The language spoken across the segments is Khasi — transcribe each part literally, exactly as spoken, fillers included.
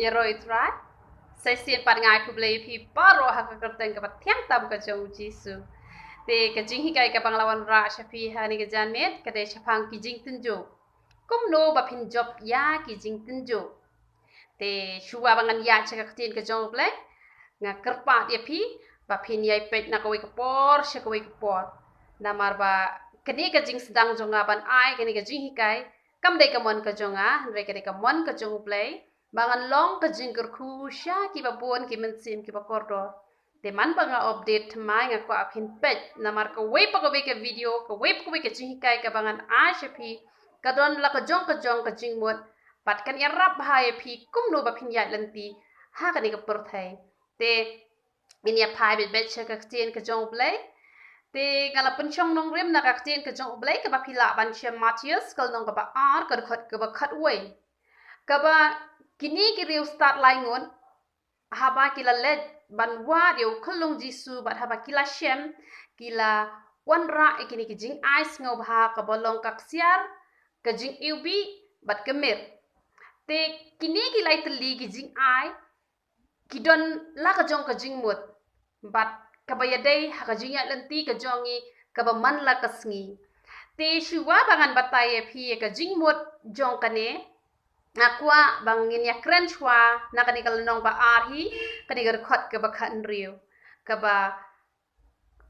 Ïaroh ïa u Trai. Sa shisien pat nga ai khublei ïa phi baroh ha ka kyrteng kaba thiang tam ka jong u Jisu. Te ka jinghikai kaba nga la wanrah sha phi ha kane ka janmiet ka dei shaphang ki jingtynjuh. Kumno ba phin jop ïa ki jingtynjuh. Te shuwa ba ngan ïaid sha ka ktien ka jong u Blei, nga kyrpad ïa phi ba phin ïai peit na kawei ka por sha kawei ka por. Namar ba kane ka jingsdang jong nga ban ai kane ka jinghikai kam dei ka mon ka jong nga, hynrei ka dei ka mon ka jong u Blei, ba ngan long ka jingkyrkhu sha kiba bun ki mynsiem kiba kordor. Te man ba nga update thymmai, nga kwah ba phin peit namar kawei pa kawei ka video, kawei pa kawei ka jinghikai kaba ngan ai sha phi ka don la ka jong ka jong ka jingmut, bad kan ïarap bha ïa phi kumno ba phin ïaid lynti ha kane ka pyrthei. Te ngin ïa phai beit beit sha ka ktien ka jong u Blei. Te nga la pynshong nongrim na ka ktien ka jong u Blei kaba phi lah ban shem, Mathaios ka lynnong kaba ar, ka dkhot kaba khatwei. Kaba kine ki riewstad laingut, haba ki la leit ban wad ïa u khyllung Jisu bad haba ki la shem, ki la wanrah ïa kine ki jingai sngewbha kaba long ka ksiar, ka jingiwbih bad ka mir. Te kine ki lai tylli ki jingai ki don la ka jong ka jingmut, bad kaba ïadei ha ka jingïaid lynti ka jong ngi kaba man la ka sngi. Te shuwa ba ngan batai ïa phi ïa ka jingmut jong kane, nga kwah ba ngin ïa kren shuwa na kane ka lynnong ba ar hi, kane ka dkhot kaba khathynriew, kaba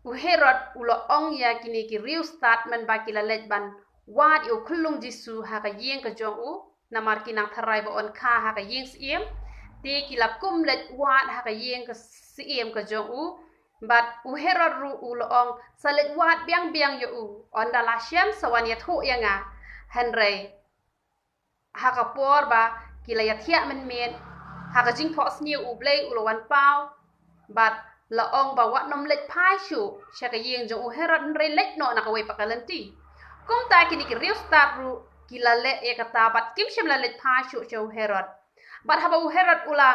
u Herod u la ong ïa kine ki riewstad man ba ki la leit ban wad ïa u khyllung Jisu ha ka ïing ka jong u, namar ki nang tharai ba un kha ha ka ïing syiem. Te ki la kum leit wad ha ka ïing ka syiem ka jong u, bad u Herod ruh u la ong, sa leit wad biang biang ïa u, ynda la shem sa wan ïathuh ïa nga. Hynrei ha ka por ba ki la ïathiah mynmiet, ha ka jingphohsniew u Blei u la wan paw bad la ong ba wat nym leit phai shuh sha ka ïing jong u Herod, hynrei leit noh na kawei pat ka lynti. Kumta kine ki riewstad ruh ki la leh ïa kata bad kim shym la leit phai shuh sha u Herod. Bad haba u Herod u la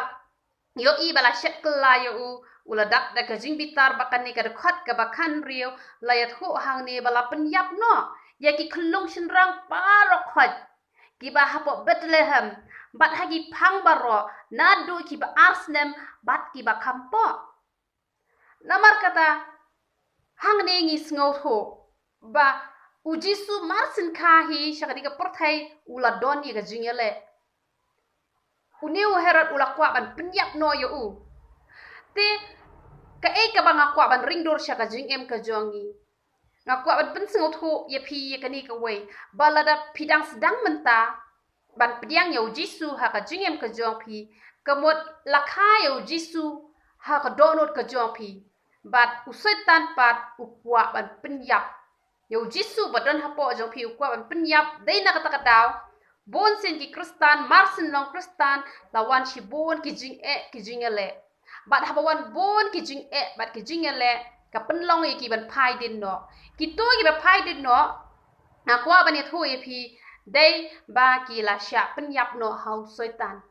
ïohi ba la shet kylla ïa u, u la dap da ka jingbitar ba kane ka dkhot kaba khathynriew la ïathuh hangne, ba la pynïap noh ïa ki khyllung shynrang baroh khoit kiba hapoh Bethlehem bad ha ki phang baroh, naduh kiba ar snem bad kiba kham poh. Namar kata, hangne ngi sngewthuh ba u Jisu mar syn kha hi sha kane ka pyrthei u la don ïa ka jingïaleh. Une u Herod u la kwah ban pynïap noh ïa u. Te kaei kaba nga kwah ban ring dur sha ka jingim ka jong ngi, nga kwah ban pynsngewthuh ïa phi ïa kane kawei, ba lada phi dang sdang mynta ban pdiang ïa u Jisu ha ka jingim ka jong phi, ka mut la kha ïa u Jisu ha ka dohnud ka jong phi, bad u Soitan pat u kwah ban pynïap ïa u Jisu ba don hapoh jong phi, u kwah ban pynïap. Dei na kata ka daw bun sien ki Khristan, mar syn long Khristan, la wan shibun ki jingeh ki jingïaleh. Bad haba wan bun ki jingeh bad ki jingïaleh, ka pynlong ïa ki ban phai dien noh. Kito kiba phai dien noh, nga kwah ban ïathuh ïa phi, dei ba ki la shah pynïap noh ha u Soitan.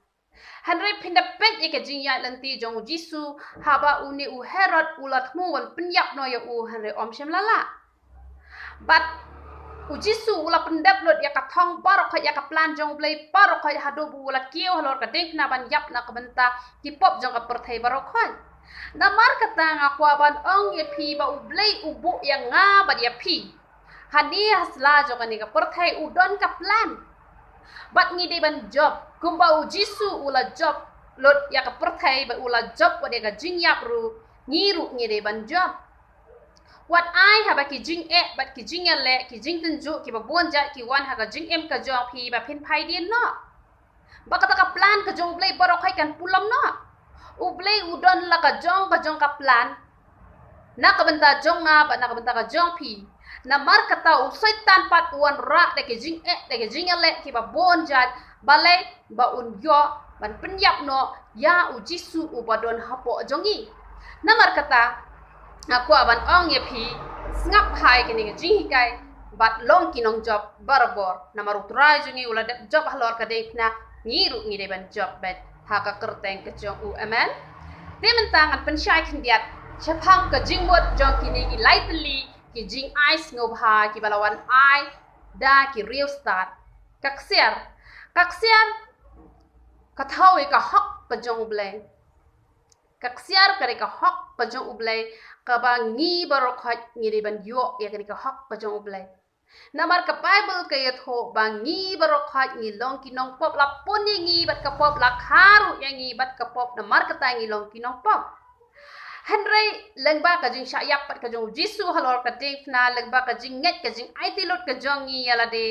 Hynrei phin da peit ïa ka jingïaid lynti jong u Jisu, haba une u Herod u la thmu ban pynïap noh ïa u, hynrei um shym la lah. Bad u Jisu u la pyndep lut ïa ka thong baroh khoit, ïa ka plan jong u Blei baroh khoit, haduh ba u la kiew halor ka diengphna ban ïap na ka bynta ki pop jong ka pyrthei baroh khoit. Namar kata nga kwah ban ong ïa phi ba u Blei u buh ïa nga bad ïa phi. Hangne ha sla jong kane ka pyrthei u don ka plan. Bad ngi dei ban jop kumba u Jisu u la jop lut ïa ka pyrthei, bad u la jop wat ïa ka jingïap ruh, ngi ruh ngi dei ban jop. Wat ai haba ki jingeh bad ki jingïaleh, ki jingtynjuh kiba bun jait ki wan ha ka jingim ka jong phi, ba phin phai dien noh. Ba kata ka plan ka jong u Blei baroh khoit kan pulom noh. U Blei u don la ka jong ka jong ka plan na ka bynta jong nga bad na ka bynta ka jong phi. Namar kata u Soitan pat u wanrah da ki jingeh, da ki jingïaleh kiba bun jait, balei? Ba un ïoh ban pynïap noh ïa u Jisu uba don hapoh jong ngi. Namar kata nga kwah ban ong ïa phi, sngap bha ïa kane ka jinghikai bad long ki nongjop barabor. Namar u Trai jong ngi u la dep jop halor ka diengphna, ngi ruh ngi dei ban jop beit ha ka kyrteng ka jong u. Amen. Te mynta ngan pynshai khyndiat shaphang ka jingmut jong kine ki lai tylli ki jingai sngewbha kiba la wan ai da ki riewstad. Ka ksiar, ka ksiar ka thaw ïa ka hok ka jong U Blei. Ka ksiar ka dei ka hok ka jong U Blei, kaba ngi baroh khoit ngi dei ban ïoh ïa kane ka hok ka jong U Blei. Namar ka Baibl ka ïathuh ba ngi baroh khoit ngi long ki nongpop, la pun ïa ngi bad ka pop, la kha ruh ïa ngi bad ka pop, namar kata ngi long ki nongpop. Hynrei lyngba ka jingshah ïap pat ka jong U Jisu halor ka diengphna, lyngba ka jingngeit ka jingaiti lut ka jong ngi ïa lade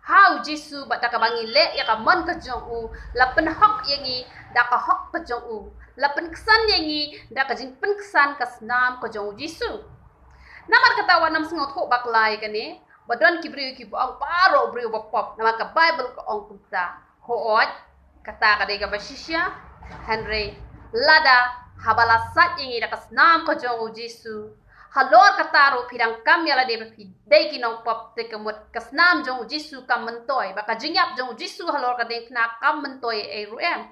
ha U Jisu bad da kaba ngi leh ïa ka mon ka jong u, la pynhok ïa ngi da ka hok ka jong u, la pynksan ïa ngi da ka jingpynksan ka snam ka jong U Jisu. Namar kata wat nym sngewthuh bakla ïa kane, ba don ki briew kiba ong baroh briew ba pop, namar ka Baibl ka ong kumta. Hooid, kata ka dei kaba shisha. Hynrei lada haba la sait ïa ngi da ka snam ka jong U Jisu, halor kata ruh phi dang kam ïa lade ba phi dei ki nongpop, te ka mut ka snam jong U Jisu kam myntoi, ba ka jingïap jong U Jisu halor ka diengphna kam myntoi ei ruh em.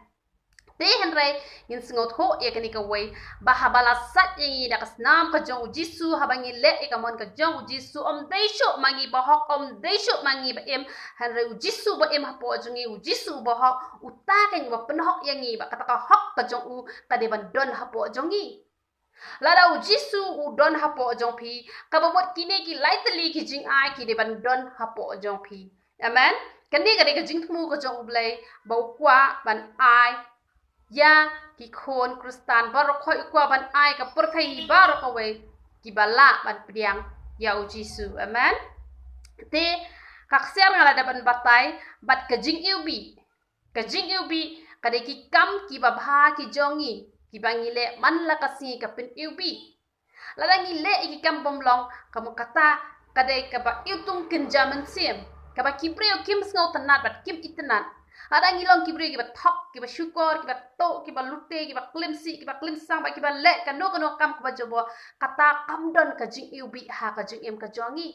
Te hynrei ngin sngewthuh ïa kane kawei, ba haba la sait ïa ngi da ka snam ka jong U Jisu, haba ngi leh ïa ka mon ka jong U Jisu, ym dei shuh ma ngi ba hok, ym dei shuh ma ngi ba im, hynrei U Jisu ba im hapoh jong ngi, U Jisu ba hok, uta keiñ uba pynhok ïa ngi, ba kata ka hok ka jong u ka dei ban don hapoh jong ngi. Lada U Jisu u don hapoh jong phi, kaba mut kine ki lai tylli ki jingai ki dei ban don hapoh jong phi. Amen. Kane ka dei ka jingthmu ka jong U Blei, ba u kwah ban ai ïa ki khun Khristan baroh khoit, u kwah ban ai ka pyrthei baroh kawei kiba lah ban pdiang ïa U Jisu. Amen. Te ka ksiar nga la dep ban batai bad ka jingiwbih. Ka jingiwbih ka dei ki kam kiba bha ki jong ngi, kiba ngi leh man la ka sngi ka pyniwbih. Lada ngi leh ïa ki kam bym long, ka mut kata ka dei kaba iwtung kynja mynsiem, kaba ki briew kim sngewtynnad bad kim itynnad. Lada ngi long ki briew kiba thok, kiba shukor, kiba tuh, kiba lute, kiba klim sih, kiba klim sang, bad kiba leh kano kano kam kaba jubor, kata kam don ka jingiwbih ha ka jingim ka jong ngi.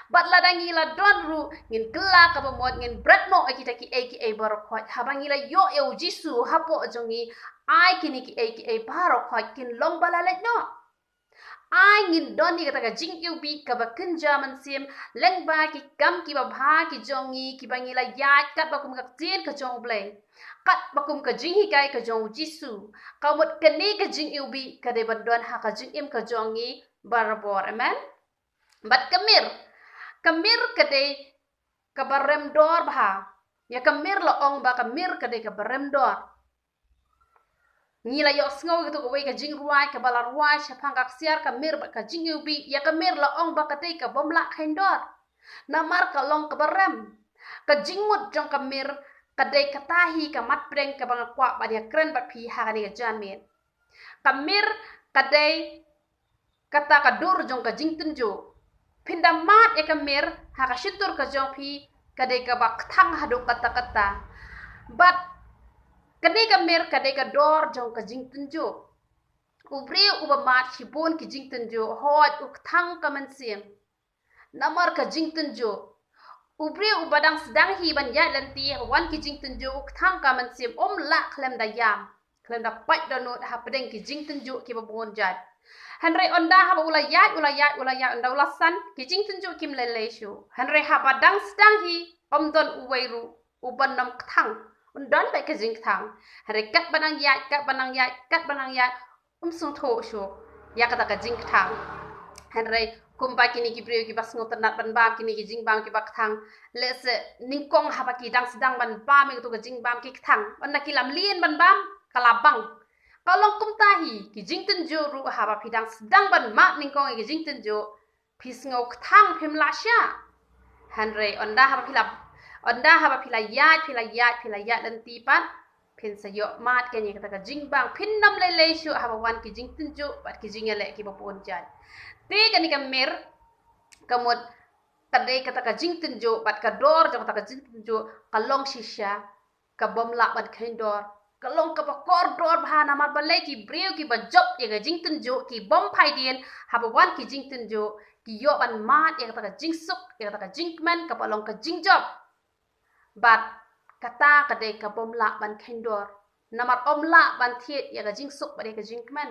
Bad lada ngi la don ruh, ngin kylla kaba mut, ngin bret noh ïa kita kiei kiei baroh khoit. Haba ngi la ïoh ïa U Jisu hapoh jong ngi, ai kine kiei kiei baroh khoit kin long ba la leit noh. Ai ngin don ïa kata ka jingiwbih kaba kynja mynsiem lyngba ki kam kiba bha ki jong ngi, kiba ngi la ïaid katba kum ka ktien ka jong U Blei, katba kum ka jinghikai ka jong U Jisu. Ka mut kane ka jingiwbih ka dei ban don ha ka jingim ka jong ngi barabor. Amen. Bad ka mir, ka mir ka dei kaba rem dor bha. Ïa ka mir la ong ba ka mir ka dei kaba rem dor. Ngi la ïohsngew ïa katu kawei ka jingrwai kaba la rwai shaphang ka ksiar ka mir bad ka jingiwbih, ïa ka mir la ong ba ka dei ka bym lah kheiñ dor, namar ka long kaba rem. Ka jingmut jong ka mir ka dei kata hi ka mat pdeng kaba nga kwah ban ïakren bad phi ha kane ka janmiet. Ka mir ka dei kata ka dur jong ka jingtynjuh. Phin da mad ïa ka mir ha ka shyntur ka jong phi, ka dei kaba kthang haduh katta katta. Bad kane ka mir ka dei ka dor jong ka jingtynjuh. U briew uba mad shibun ki jingtynjuh, hooid u kthang ka mynsiem. Namar ka jingtynjuh. U briew uba dang sdang hi ban ïaid lynti, haba wan ki jingtynjuh, u kthang ka mynsiem, um lah khlem da ïam, khlem da pait dohnud hapdeng ki jingtynjuh kiba bun jait. Hynrei ynda haba u la ïaid, u la ïaid, u la ïaid, ynda u la san, ki jingtynjuh kim lei lei shuh. Hynrei haba dang sdang hi, ym don uwei ruh uban ym kthang. Un don beit ka jingkthang. Hynrei katba nang ïaid, katba nang ïaid, katba nang ïaid, um sngewthuh shuh ïa kata ka jingkthang. Hynrei kumba kine ki briew kiba sngewtynnad ban bam kine ki jingbam kiba kthang, lehse nyngkong haba ki dang sdang ban bam ïa katu ka jingbam ki kthang. Ynda ki la mlien ban bam, ka la bang. Ka long kumta hi ki jingtynjuh ruh, haba phi dang sdang ban mad nyngkong ïa ki jingtynjuh, phi sngew kthang, phim lah sha. Hynrei ynda haba phi la, ynda haba phi la ïaid, phi la ïaid, phi la ïaid lynti pat, phin sa ïoh mad keiñ ïa kata ka jingbam, phin ym lei lei shuh haba wan ki jingtynjuh bad ki jingïaleh kiba bun jait. Te kane ka mir, ka mut, ka dei kata ka jingtynjuh bad ka dor jong kata ka jingtynjuh ka long shisha, ka bym lah ban kheiñ dor. Ka long kaba kordor bha namar balei ki briew kiba jop ïa ka jingtynjuh ki bym phai dien, haba wan ki jingtynjuh ki ïoh ban mad ïa kata ka jingsuk, ïa kata ka jingkmen kaba long ka jingjop. Bad kata ka dei ka bym lah ban kheiñ dor. Namar ym lah ban thied ïa ka jingsuk bad ïa ka jingkmen.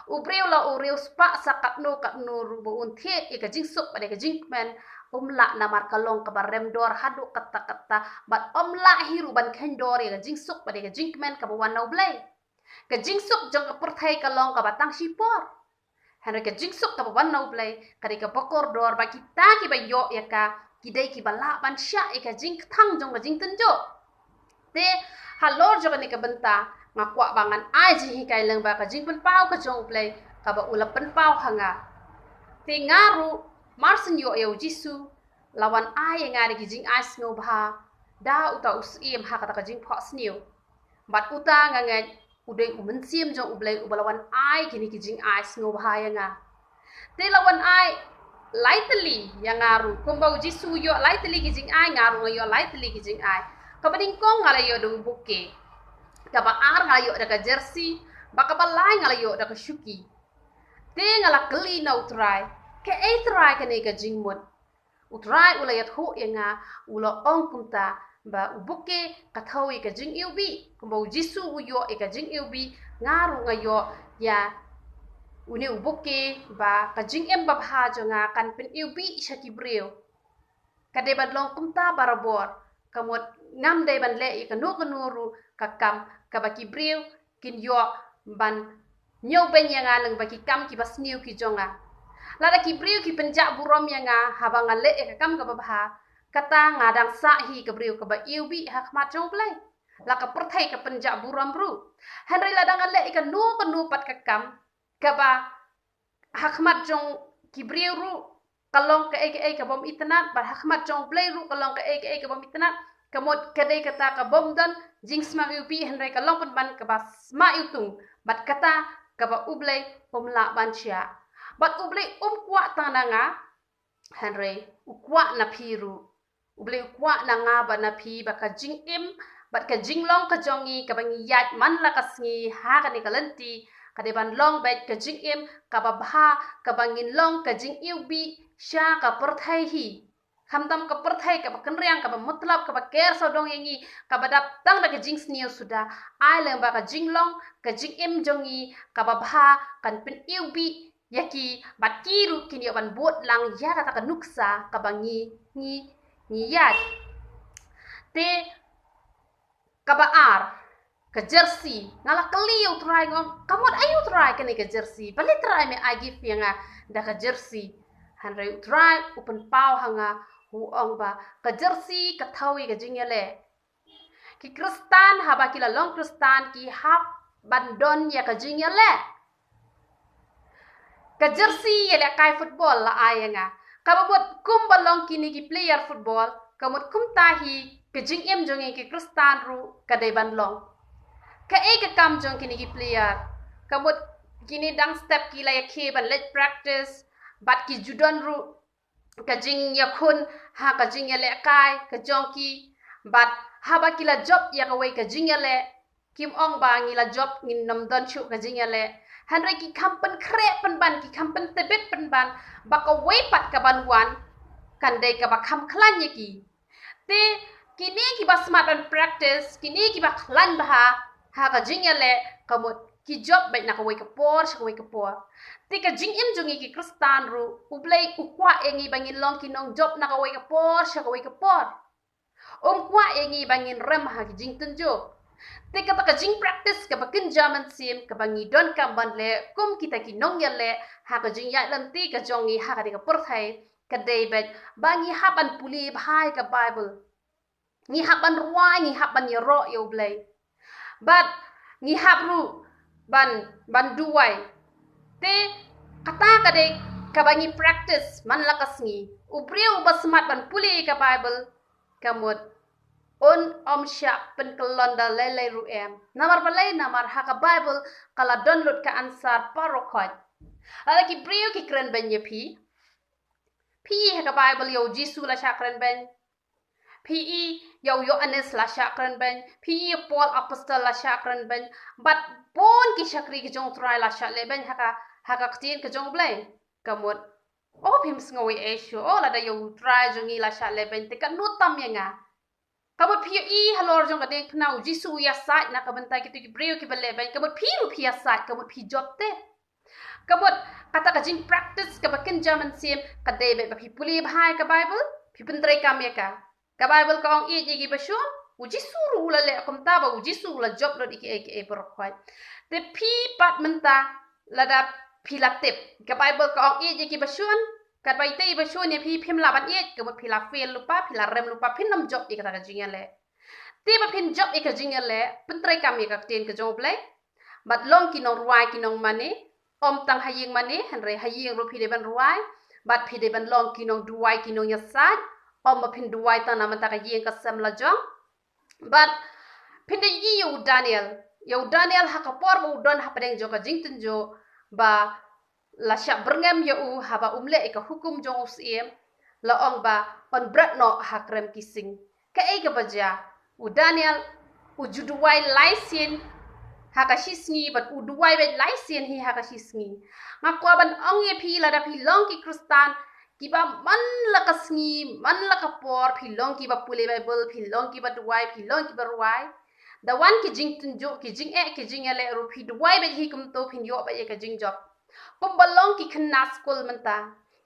U briew la u riewspah sa katno katno ruh ba un thied ïa ka jingsuk bad ïa ka jingkmen, um lah namar ka long kaba rem dor haduh katta katta, bad ym lah hi ruh ban kheiñ dor ïa ka jingsuk bad ïa ka jingkmen kaba wan na U Blei. Ka jingsuk jong ka pyrthei ka long kaba tang shipor. Hynrei ka jingsuk kaba wan na U Blei ka dei kaba kordor, ba kita kiba ïoh ïa ka ki dei kiba lah ban shah ïa ka jingkthang jong ka jingtynjuh. Te halor jong kane ka bynta nga kwah ba ngan ai jinghikai lyngba ka jingpynpaw ka jong U Blei kaba u la pynpaw ha nga. Te nga ruh mar syn ïoh ïa U Jisu, la wan ai ïa nga da ki jingai sngewbha da uta u Syiem ha kata ka jingphohsniew. Bad uta nga ngeit u dei u Mynsiem jong U Blei uba la wan ai kine ki jingai sngewbha ïa nga. Te la wan ai lai tylli ïa nga ruh, kumba U Jisu u ïoh lai tylli ki jingai, nga ruh nga ïoh lai tylli ki jingai. Kaba nyngkong nga la ïoh da u bouquet. Kaba ar nga la ïoh da ka jersey. Bad kaba lai nga la ïoh da ka shuki. Te nga la kylli na U Trai, kaei Trai kane ka jingmut? U Trai u la ïathuh ïa nga, u la ong kumta, ba u bouquet ka thew ïa ka jingiwbih, kumba U Jisu u ïoh ïa ka jingiwbih, nga ruh nga ïoh ïa une u bouquet, ba ka jingim babha jong nga kan pyniwbih sha ki briew. Ka dei ban long kumta barabor, ka mut ngam dei ban leh ïa kano kano ruh ka kam kaba ki briew kin ïoh ban ñiewbeiñ ïa nga lyngba ki kam kiba sniew ki jong nga. Lada ki briew ki pynjah burom ïa nga haba nga leh ïa ka kam kaba bha, kata nga dang sah hi ka briew kaba iwbih ha khmat jong U Blei. La ka pyrthei ka pynjah burom ruh. Hynrei lada nga leh ïa kano kano pat ka kam kaba ha khmat jong ki briew ruh ka long kaei kaei ka bym itynnad, bad ha khmat jong U Blei ruh ka long kaei kaei ka bym itynnad, ka mut ka dei kata ka bym don jingsma iwbih, hynrei ka long pynban kaba sma iwtung, bad kata kaba U Blei um lah ban shah. Bad U Blei um kwah tang na nga, hynrei u kwah na phi ruh. U Blei u kwah na nga bad na phi ba ka jingim bad ka jinglong ka jong ngi kaba ngi ïaid man la ka sngi ha kane ka lynti, ka dei ban long beit ka jingim kaba bha, kaba ngin long ka jingiwbih sha ka pyrthei hi. Khamtam ka pyrthei kaba kynriang, kaba mutlop, kaba ker sawdong ïa ngi, kaba dap tang da ka jingsniew suda, ai lyngba ka jinglong ka jingim jong ngi kaba bha kan pyniwbih ïa ki, bad ki ruh kin ïoh ban bud lang ïa kata ka nuksa kaba ngi, ngi, ngi ïaid. Te kaba ar, ka jersey. Nga la kylli ïa U Trai, nga ong, ka mut aïu Trai kane ka jersey? Balei Trai me ai gift ïa nga da ka jersey? Hynrei U Trai u pynpaw ha nga, u ong ba ka jersey ka thew ïa ka jingïaleh. Ki Khristan haba ki la long Khristan ki hap ban don ïa ka jingïaleh. Ka jersey ïalehkai football la ai ïa nga. Kaba mut kumba long kine ki player football, ka mut kumta hi ka jingim jong ngi ki Khristan ruh ka dei ban long. Kaei ka kam jong kine ki player? Ka mut kine dang step ki la ïakhih ban leit practice, bad ki ju don ruh ka jingïakhun ha ka jingïalehkai ka jong ki, bad haba ki la jop ïa kawei ka jingïaleh, kim ong ba ngi la jop, ngin nym don shuh ka jingïaleh. Hynrei ki kham pynkhreh pynban, ki kham pyntbit pynban ba kawei pat kaban wan kan dei kaba kham khlaiñ ïa ki. Te kine kiba smat ban practice, kine kiba khlaiñ bha ha ka jingïaleh, ka mut ki jop beit na kawei ka por sha kawei ka por. Te ka jingim jong ngi ki Khristan ruh, U Blei u kwah ïa ngi ba ngin long ki nongjop na kawei ka por sha kawei ka por. Um kwah ïa ngi ba ngin rem ha ki jingtynjuh. Te kata ka jingpractice kaba kynja mynsiem kaba ngi donkam ban leh kum kita ki nongïaleh ha ka jingïaid lynti ka jong ngi ha kane ka pyrthei, ka dei beit ba ngi hap ban pule bha ïa ka Bible. Ngi hap ban rwai, ngi hap ban ïaroh ïa U Blei. Bad ngi hap ruh ban, ban duwai. Te kata ka dei kaba ngi practice man la ka sngi. U briew uba smat ban pule ïa ka Bible, ka mut un ym shah pynkyllon da lei lei ruh em. Namar balei? Namar ha ka Bible ka la don lut ka answer baroh khoit. Lada ki briew ki kren beiñ ïa phi, phi i ha ka Bible ïa U Jisu la shah kren beiñ. Phi i ïa u Ïoannis la shah kren beiñ. Phi i ïa u Paul Apostol la shah kren beiñ. Bad bun ki shakri ki jong U Trai la shah leh beiñ ha ka, ha ka ktien ka jong U Blei. Ka mut, o phim sngew ei ei shuh, o lada ïa U Trai jong ngi la shah leh beiñ te katno tam ïa nga. Ka mut phi ïohi halor jong ka diengphna U Jisu u ïasaid na ka bynta kito ki briew kiba leh beiñ, ka mut phi ruh phi ïasaid, ka mut phi jop te. Ka mut kata ka jingpractice kaba kynja mynsiem ka dei beit ba phi pule bha ïa ka Bible, phi pyntreikam ïa ka. Ka Bible ka ong ïeit ïa kiba shun, U Jisu ruh u la leh kumta ba u Jisu u la jop lut ïa kiei kiei baroh khoit. Te phi pat mynta lada phi la tip, ka Baibl ka ong ïeit ïa kiba shun, katba ïeit ïa kiba shun ïa phi phim lah ban ïeit, ka mut phi la fail lypa, phi la rem lypa, phin ym jop ïa kata ka jingïaleh. Te ba phin jop ïa ka jingïaleh, pyntreikam ïa ka ktien ka jong U Blei. Bad long ki nongrwai ki nongmane, ym tang ha ïing mane, hynrei ha ïing ruh phi dei ban rwai, bad phi dei ban long ki nongduwai ki nongïasaid, ym ba phin duwai tang na bynta ka ïing ka sem la jong. Bad phin dei ïa u Daniel, ïa u Daniel ha ka por ba u don hapdeng jong ka jingtynjuh, ba la shah byrngem ïa u haba um leh ïa ka hukum jong u syiem, la ong ba un bret noh ha krem ki sing. Kaei kaba jia? U Daniel u ju duwai lai sien ha ka shi sngi, bad u duwai bad lai sien hi ha ka shi sngi. Nga kwah ban ong ïa phi, lada phi long ki Khristan kiba man la ka sngi, man la ka por, phi long kiba pule Baibl, phi long kiba duwai, phi long kiba rwai, da wan ki jingtynjuh, ki jingeh, ki jingïaleh ruh phi duwai bad hi kumto, phin ïoh bad ïa ka jingjop. Kumba long ki khynnah skul mynta.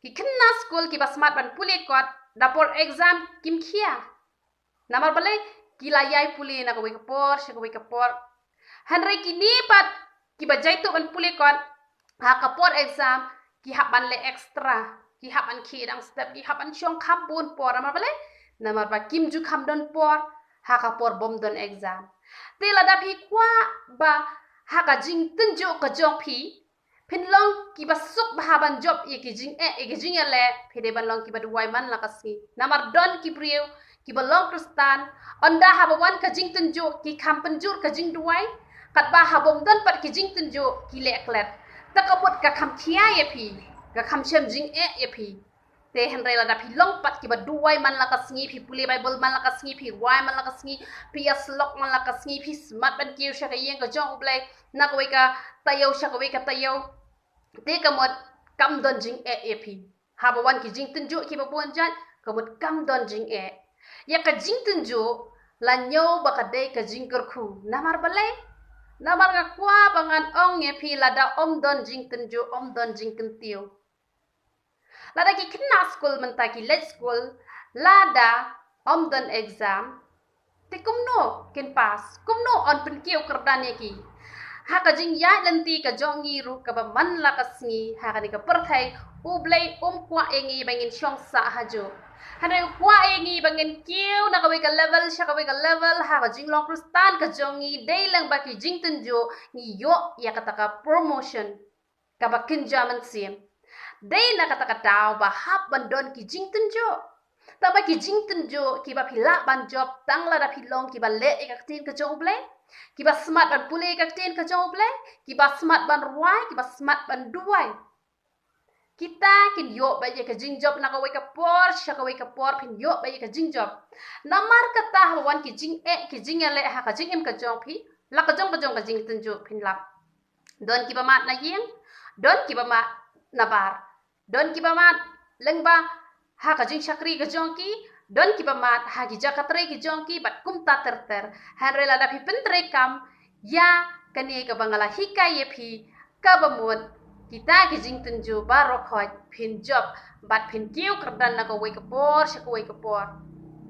Ki khynnah skul kiba smat ban pule kot, da por exam kim khia. Namar balei? Ki la ïai pule na kawei ka por sha kawei ka por. Hynrei kine pat kiba jaituh ban pule kot, ha ka por exam ki hap ban leh extra, ki hap ban khie dang step, ki hap ban shong kham bun por. Namar balei? Namar ba kim ju kham don por ha ka por bym don exam. Te lada phi kwah ba ha ka jingtynjuh ka jong phi phin long kiba suk bha ban jop ïa ki jingeh, ïa ki jingïaleh, phi dei ban long kiba duwai man la ka sngi. Namar don ki briew kiba long Khristan, ynda haba wan ka jingtynjuh ki kham pynjur ka jingduwai, katba haba ym don pat ki jingtynjuh ki leh klet. Te ka mut ka kham khia ïa phi, ka kham shem jingeh ïa phi. Te hynrei lada phi long pat kiba duwai man la ka sngi, phi pule Baibl man la ka sngi, phi rwai man la ka sngi, phi ïasyllok man la ka sngi, phi smat ban kiew sha ka ïing ka jong U Blei na kawei ka taïew sha kawei ka taïew, te ka mut kam don jingeh ïa phi. Haba wan ki jingtynjuh kiba bun jait, ka mut kam don jingeh. Ïa ka jingtynjuh la ñiew ba ka dei ka jingkyrkhu. Namar balei? Namar nga kwah ba ngan ong ïa phi, lada ym don jingtynjuh, ym don jingkyntiew. Lada ki khynnah skul mynta ki leit skul, lada ym don exam, te kumno kin pass? Kumno yn pynkiew kyrdan ïa ki? Ha ka jingïaid lynti ka jong ngi ruh kaba man la ka sngi ha kane ka pyrthei, U Blei um kwah ïa ngi ba ngin shong sah hajuh. Hynrei u kwah ïa ngi ba ngin kiew na kawei ka level sha kawei ka level ha ka jinglong Khristan ka jong ngi, dei lang ba ki jingtynjuh ngi ïoh ïa kata ka promotion kaba kynja mynsiem. Dei na kata ka daw ba hap ban don ki jingtynjuh. Tangba ki jingtynjuh kiba phi lah ban jop tang lada phi long kiba leh ïa ka ktien ka jong U Blei, kiba smat ban pule ïa ka ktien ka jong U Blei, kiba smat ban rwai, kiba smat ban duwai. Kita kin ïoh bad ïa ka jingjop, na kawei ka por sha kawei ka por phin ïoh bad ïa ka jingjop. Namar kata haba wan ki jingeh ki jingïaleh ha ka jingim ka jong phi, la ka jong ka jong ka jingtynjuh phin lap. Don kiba mad na ïing, don kiba mad na bar, don kiba mad lyngba ha ka jingshakri ka jong ki, don kiba mad ha ki jaka trei ki jong ki, bad kumta ter ter. Hynrei lada phi pyntreikam ïa kane kaba nga la hikai ïa phi, kaba mut kita ki jingtynjuh baroh khoit phin jop bad phin kiew kyrdan na kawei ka por sha kawei ka por.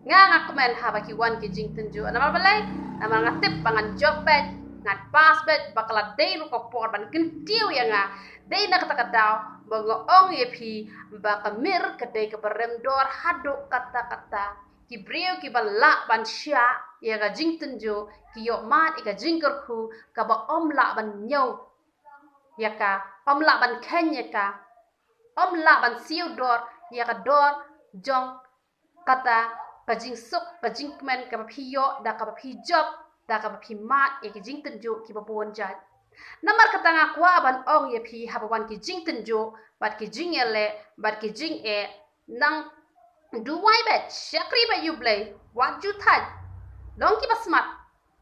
Nga nga kmen haba ki wan ki jingtynjuh. Namar balei? Namar nga tip ba ngan jop beit, ngan pass beit, ba ka la dei ruh ka por ban kyntiew ïa nga. Dei na kata ka daw ba nga ong ïa phi ba ka mir ka dei kaba rem dor haduh katta katta. Ki briew kiba lah ban shah ïa ka jingtynjuh ki ïoh mad ïa ka jingkyrkhu kaba ym lah ban ñiew ïa ka, ym lah ban kheiñ ïa ka, ym lah ban siew dor ïa ka dor jong kata ka jingsuk, ka jingkmen kaba phi ïoh da kaba phi jop, da kaba phi mad ïa ki jingtynjuh kiba bun jait. Namar kata nga kwah ban ong ïa phi, haba wan ki jingtynjuh bad ki jingïaleh bad ki jingeh, nang duwai beit, shakri beit ïa U Blei, wat ju thait. Long kiba smat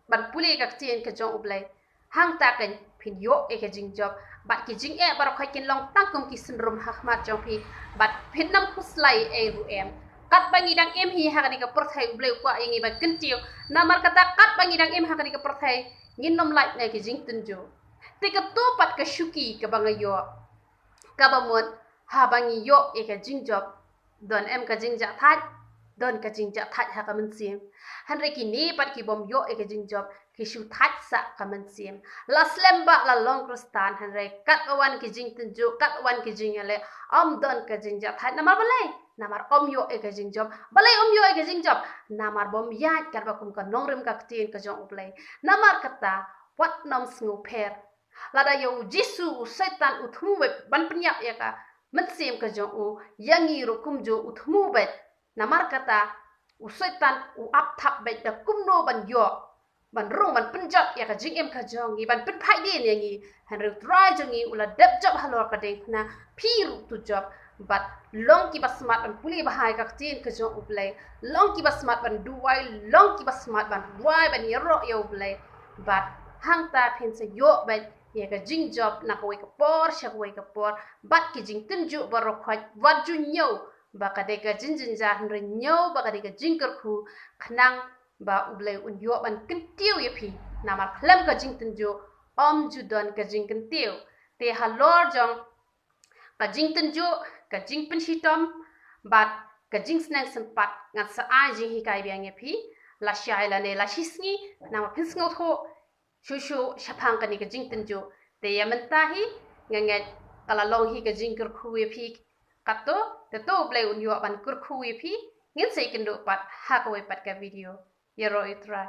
ban pule ïa ka ktien ka jong U Blei. Hangta keiñ phin ïoh ïa ka jingjop bad ki jingeh baroh khoit kin long tang kum ki synrum ha khmat jong phi, bad phin ym khuslai ei ruh em. Katba ngi dang im hi ha kane ka pyrthei, U Blei u kwah ïa ngi ban kyntiew. Namar kata katba ngi dang im ha kane ka pyrthei, ngin ym lait na ki jingtynjuh. Te kato pat ka shuki kaba nga ïoh, kaba mut haba ngi ïoh ïa ka jingjop, don em ka jingjahthait? don ka jingjahthait ha ka mynsiem. Hynrei kine pat ki bym ïoh ïa ka jingjop, ki shu thait sa ka mynsiem. La slem bha la long Khristan, hynrei katba wan ki jingtynjuh, katba wan ki jingïaleh, ym don ka jingjahthait. Namar balei? Namar ym ïoh ïa ka jingjop. Balei ym ïoh ïa ka jingjop? Namar bym ïaid katba kum ka nongrim ka ktien ka jong U Blei. Namar kata, wat nym sngewpher. Lada ïa U Jisu, u Soitan u thmu beit ban pynïap ïa ka mynsiem ka jong u, ïa ngi ruh kumjuh u thmu beit. Namar kata, u Soitan u ap thap beit da kumno ban ïoh, ban rung, ban pynjot ïa ka jingim ka jong ngi, ban pynphai dien ïa ngi. Hynrei U Trai jong ngi u la dep jop halor ka diengphna, phi ruh to jop. Bad long kiba smat ban pule bha ïa ka ktien ka jong U Blei, long kiba smat ban duwai, long kiba smat ban duwai, ban ïaroh ïa U Blei. Bad hangta phin sa ïoh beit ïa ka jingjop na kawei ka por sha kawei ka por. Bad ki jingtynjuh baroh khoit, wat ju ñiew ba ka dei ka jingjynjar, hynrei ñiew ba ka dei ka jingkyrkhu, khnang ba U Blei un ïoh ban kyntiew ïa phi. Namar khlem ka jingtynjuh, ym ju don ka jingkyntiew. Te halor jong ka jingtynjuh, ka jingpynshitom bad ka jingsneng sympat, ngan sa ai jinghikai biang ïa phi, lashai lane lashisngi, namar phin sngewthuh shuh shuh shaphang kane ka jingtynjuh. Te ïa mynta hi, nga ngeit ka la long hi ka jingkyrkhu ïa phi. Katto, te to U Blei un ïoh ban kyrkhu ïa phi. Ngin sa ïakynduh pat ha kawei pat ka video. Ïaroh ïa U Trai.